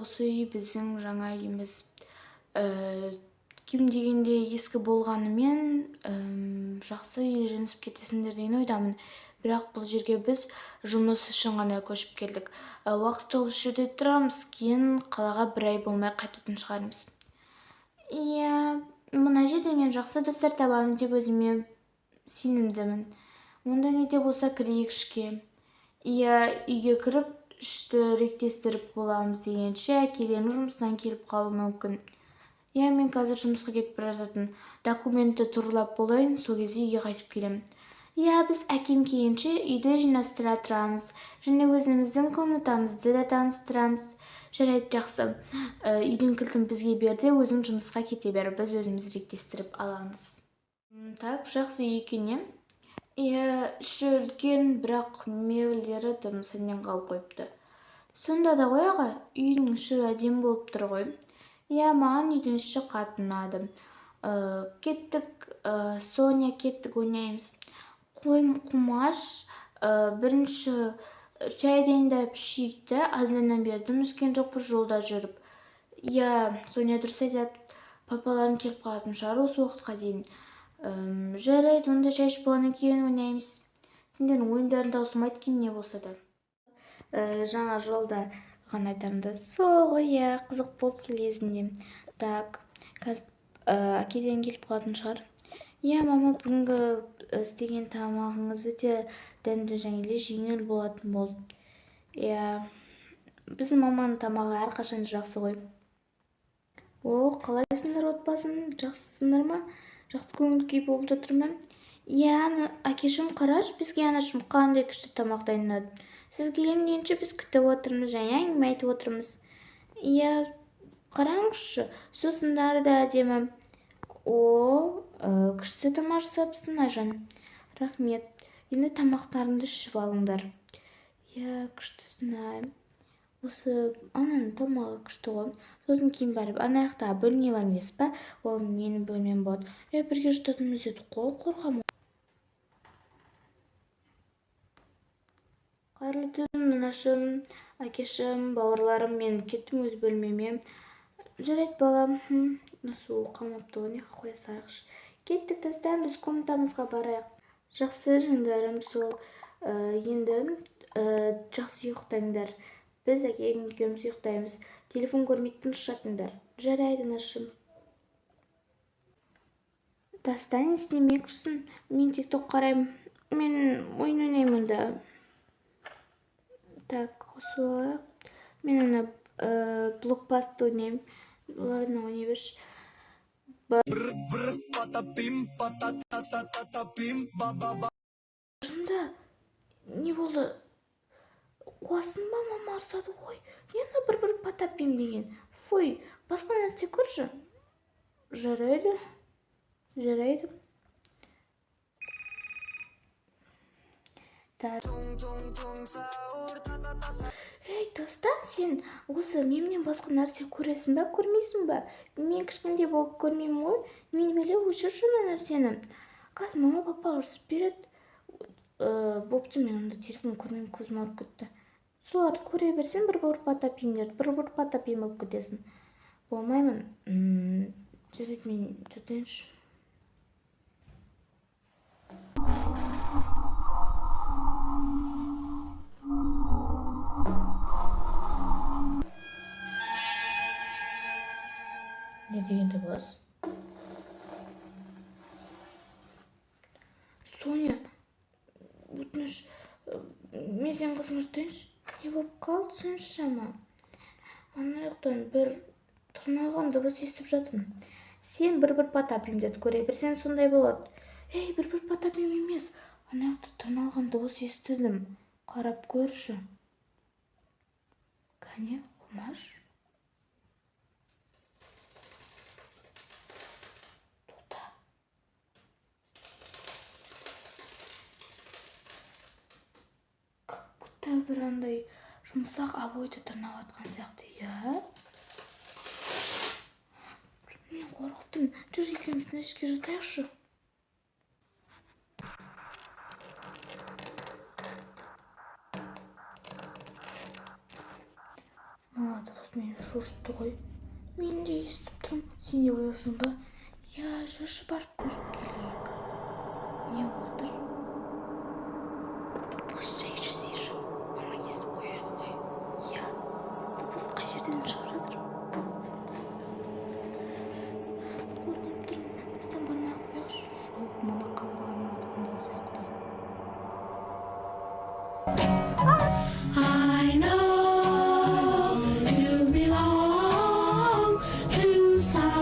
осы үй біздің жаңа үйіміз. Кем дегенде ескі болғанымен жақсы үйренісіп кетесіңдер деген ойдамын. Бірақ бұл жерге біз жұмыс үшін ғана көшіп келдік. Уақытша осы жерде тұрамыз, кейін қалаға бір ай болмай қайтатын шығармыз. Иә, мына жерде мен жақсы достар табамын деп өзіме сенімдімін. Онда не де болса кірейік ішке. Иә, үйге кіріп ішті реттестіріп боламыз дегенше әкелерім жұмыстан келіп қалуы мүмкін. Иә, мен қазір жұмысқа кетіп бара жатырмын. Документті туралап болайын, сол кезде үйге қайтып келемін. Иә, біз әкем келгенше үйді жинастыра тұрамыз және өзіміздің комнатамызды да таныстырамыз. Жарайды, жақсы. Үйдің кілтін бізге бер де, өзің жұмысқа кете бер, біз өзіміз реттестіріп аламыз. Так, жақсы үй екен, иә? Иә, іші үлкен, бірақ мебельдері тым сәннен қалып қойыпты. Сонда да ғой аға, үйдің іші әдемі болып тұр ғой. Иә, маған үйдің іші қатты ұнады. Кеттік, Соня, кеттік, ойнаймыз. Қумаш, бірінші шай дайындап ішейік те, азаннан бері дым ішкен жоқпыз жолда жүріп. Иә, Соня дұрыс айтады, папаларың келіп қалатын шығар осы уақытқа дейін. Жарайды, онда шай ішіп болғаннан кейін ойнаймыз. Сендердің ойындарың таусылмайды екен, не болса да. Жаңа жолда ғана айтамын да, сол ғой, иә, қызық болды кезінде. Так, қазір әкелерің келіп қалатын шығар. Иә, мама, бүгінгі істеген тамағыңыз өте дәмді және де жеңіл болатын болды. Иә, біздің маманың тамағы әрқашан жақсы ғой. О, қалайсыңдар отбасым? Жақсысыңдар ма? Жақсы көңіл күй болып жатыр ма? Иә, әкешім, қарашы, бізге анашым қандай күшті тамақ дайындады. Сіз келем дегенше біз күтіп отырмыз және әңгіме айтып отырмыз. Иә, қараңызшы, сусындары да әдемі. О, күшті тамақ жасапсың, Айжан. Рахмет. Енді тамақтарыңды ішіп алыңдар. Иә, күштісің, ай. Осы ананың тамағы күшті ғой. Сосын кейін барып ана жақтағы бөлме бар емес па? Ол менің бөлмем болады. Бірге жататынбыз дедік қой, қорқамын. Қайырлы түн, анашым, әкешім, бауырларым, мен кеттім өз бөлмеме. Жарайды, балам. Су қалмапты ғой, не қоя салайықшы. Кеттік, Дастан, біз комнатамызға барайық. Жақсы, жандарым, сол, енді жақсы ұйықтаңдар. Біз әкең екеуміз ұйықтаймыз. Телефон көрмей тыныш жатыңдар. Жарайды, анашым. Дастан, не істемекшісің? Мен тикток қараймын. Мен ойын ойнаймын да. Так, қосып алайық. Мен ана блокбаст ойнаймын. Олардан ойнай берші. Шынында, не болды? Қуасың ба, мама ұрсады ғой. Не ана бір-бір потапим деген? Фуй, басқа нәрсе көрші. Жарайды. Жарайды. Ей, Дастан, сен осы менен басқа нәрсе көресің ба, көрмейсің ба? Мен кішкентай болып көрмеймін ғой. Мен бөле өшірші мына нәрсені. Қазір мама, папа ұрсып береді. Бопты, мен онда телефон көрмеймін, көзім ауырып кетті. Соларды көре берсең, бір-бір потапимдерді, бір-бір потапим болып кетесің. Болмаймын. Жарайды, мен жатайыншы. Не деген дыбыс? Соня, өтініш, мен сенің қасыңа жатайыншы. Не болып қалды соншама? Ана жақтан бір тырнаған дыбыс естіп жатырмын. Сен бір-бір потапимдерді көре берсең сондай болады. Ей, бір-бір потапим емес. Ана жақта тырналған дыбыс естідім. Қарап көрші. Кәне, Құмаш. Тоқта. Как будто бір андай жұмсақ обойды тырнап атқан сияқты, иә? Мен қорқып тұрмын. Жүр, екеуміз мына жерге жатайықшы. Дыбыс мені шошытты ғой. Мен де естіп тұрмын. Сен де ояусың ба? Иә, жүрші, барып көріп келейік. Не отыр? Ашсайшы, сишы, мама естіп қояды ғой. Иә, дыбыс қай жерден шығып жатыр? Қорқып тұрмын. Дастан, бармай ақ қояйықшы. Жоқ, мына қабырғаның артында сияқты. I know you belong to somebody.